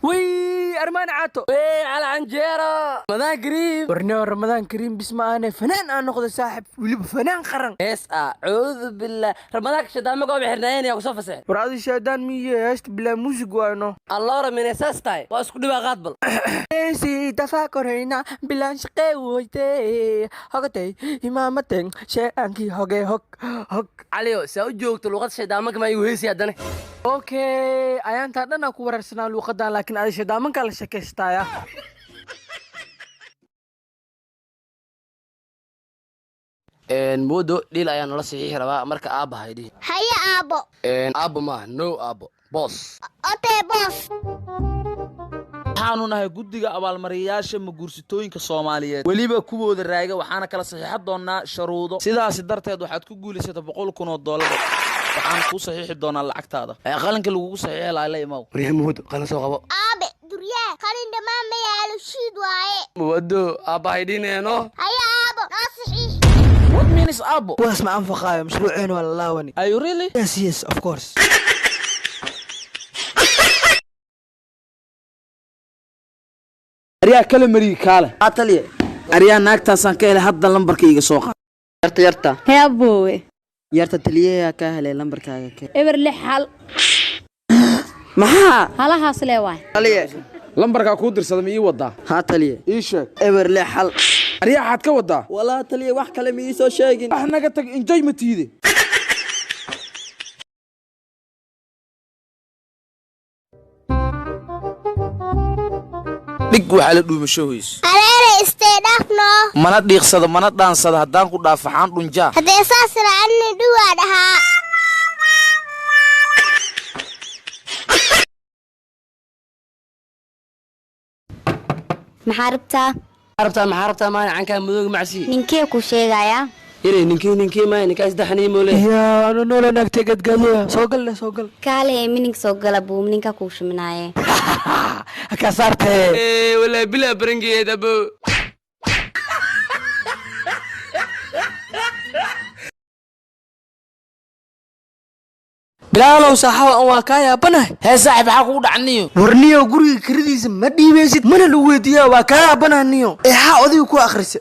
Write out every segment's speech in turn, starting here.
Wey, Armaan Caato! Wey, Cali Canjeero! Ramadaan kariim! Warneo, Ramadaan kariim. Bis ma ahane, fanaan aan noqdo saaxib, weliba fanaan qaran. Hees ah, cuudu billah, ramadaanka shadaama gooba xirnaayeen yaa kusoo fasex. War adi shaadaan miye, heesta bilaa muusig waayno. Alloora minay saas tahay, waa isku dhibaa, qaad bal. Si tafakoreyna bilaan shaqee woyte hogatay imaamaten sheeankii hoge hog hog. Caliyo, saa u joogto luqad shaydaamaka maa igu heesi haddane? Okay, ayaantaa dhan aa ku wareersanaa luuqadan, laakiin adi shadaamankaa la sheekaystaaya. Moodo dhiil ayaa nala saxiixi rabaa, marka aabba haydhihi. Haye aabbo. Aabbo maaha, no, aabbo, boss. Okay boss. Waxaanu nahay guddiga abaalmariyayaasha maguursitooyinka Soomaaliyeed, weliba kuwooda raaga. Waxaana kala saxiixan doonaa sharuudo. Sidaasi darteed waxaad ku guulaysata $100,000. Waxaan kuu saxiixi doonaa lacagtaada ee qalinka lagugu saxiixi lahaa la imow. Waryaha Moodo, qalin soo qabo. Aabe duryaa, qalin dhammaan ma yaalo, shiid waaye. Moodo, aabba haydhineeno. Haye aabbo, noo saxiix. What means aabbo? Kuwaas ma anfaqaayo, mashruuceena waa la laawani. Are you really? Yes, of course. Aryaa kala marigi kaale. Taliye. Aryaa, naagtaasaan ka helay hadda, lambarka iga soo qaad. Yarta, yarta. Hee aboowe. Yarta, taliyaha kaa helay, lambarkaaga ke. 061. Maxaa? Halahaas lee waay. Taliye. Lambarkaa kuu dirsada ma ii wadaa? Haa taliye. Ii sheeg. 061. Aryaa, waxaad ka wadaa? Walaa taliye, wax kale ma ii soo sheegin. Wax naga tag, enjoy ma tiide. Dhig, waxaa la dhuumasho hoys. Hareere istee, dhaafno. Mana dhiiqsado, mana dhaansado, haddaan ku dhaafaxaan dhunjaa. Haddee saas raacani dhuwaa dhahaa. Maxaa rabtaa? Rabtaa, maxaa rabtaa? Maana cankaa madooga macsi. Ninkee ku sheegayaa? Inay ninkii ninkii maaya, ninkaa saddexanii moole. Yaa anu noola naagtay gadgadoya, soo gal leh, soo gal. Kaale ee mininka soo gala, buu ninka kuu shuminaaye. Ka saartee. Walaa bilaa barangeed abo. Bilaalow saaxawa, an waa kaa yaabanahay. Hee saaxib, maxaa kugu dhacniyo? Warniyo, guriga kiradiisa ma dhiibaysid, mana lagu weydiiyaa, waa kaa yaabanaha niyo. Eexaa odayga ku akhrisa.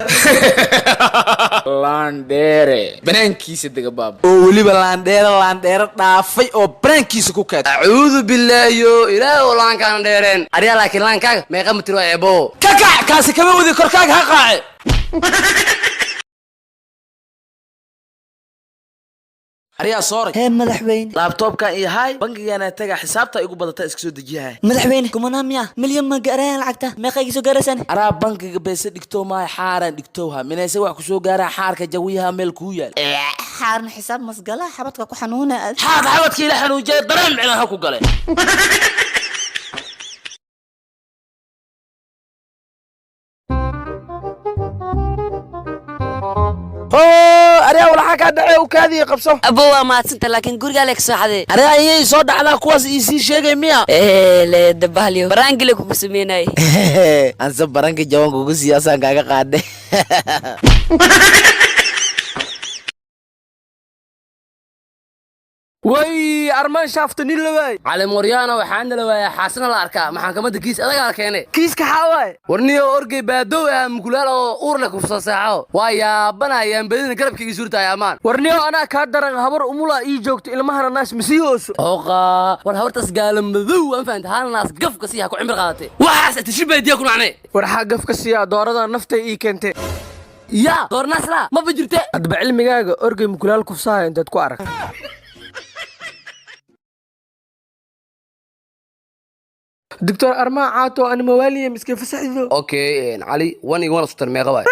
Laandheere banaankiisa dega baaba, oo weliba laandheere laandheere dhaafay oo banaankiisa ku kaad. Acuudu bilaahiyo, ilaahu laankaana dheereen. Aryaa, laakiin laankaaga meeqa mitir waa, eebo? Ka kac, kaasi kama wadi, korkaaga ha qaace. Aryaa sooray. Hee madaxweyne. Laptopkan iyo hay bangigana taga, xisaabta igu badata, iska soo dejiyahay. Madaxweyne, kumanaa miya milyan ma gaarayaan lacagta? Meeqa iga soo gaaraysan? Araa, bangiga beese dhigto maayo, xaaraan dhigtowha minayse wax kusoo gaaraa, xaarka jawiyaha meel kuu yaal. Xaarna xisaab masgala, xabadka ku xanuuna. Xaad xabadka ila xanuujiyay, dareen micnaa ha ku gale. Aryaa, walaxaa kaa dhacee, u kaadiya qabso. Abo, waa mahadsanta, laakiin gurigaa lee ka soo xaday. Aryaa, iyay soo dhacdaa kuwaas iisii sheegay miya? Le dabahalyo baraangile kugu sameynay. Anse baranka jawan kugu siyaasaan kaaga qaadhe. Way, Armaan Shaafta, nin la waay. Cali Mooryaana, waxaana la waayaa, xaasina la arkaa maxkamadda, kiis adagaa la keenay. Kiiska xaa waay? Warniyo, orgey baadow ah mukulaal oo uur leh kufsoo saaxo, waa yaabanayaan badina garabka ii suurtahay amaan. Warniyo, anaa kaa daran, habar umulaa ii joogto, ilmahana naas masii hooso. Hooqa, war habartaas gaala madow aan fahanta, hal naas gafka sii ha ku cimri qaadatay, waxaas atishin baadiya ku nacnay. War xaa gafka siiyaa? Doorada naftay ii keentay. Yaa doornaas laa maba jirte. Hadba cilmigaaga, orgey mukulaal kufsaaya intaad ku arag. Doctor Armaan Caato, ani mawaaliya miska fasaxido. Okay Cali, one iyo one isku tar meeqa waay?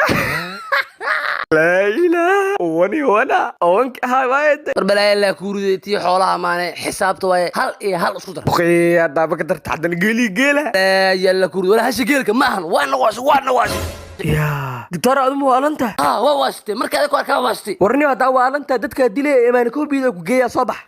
Laa ilaaha, one iyo one wanka ahaa waayade. War balaayaa laa kuuriday, tii xoolaha maane, xisaabta waaye, hal iyo hal isku dar. Buqii haddaaba ka darta haddana geelii geela. Yalla kuuriday, wala hasha geelka ma ahan, waa nawaashay, waa nawaashay. Yaa doctor, aduma waalan tahay? Ha, waa waashtay, marka adag ku arkaa waa waashtay. Warniyo, haddaa waalan tahay, dadkaa dilaya imaani koobiyada ku geeyaa, soo bax.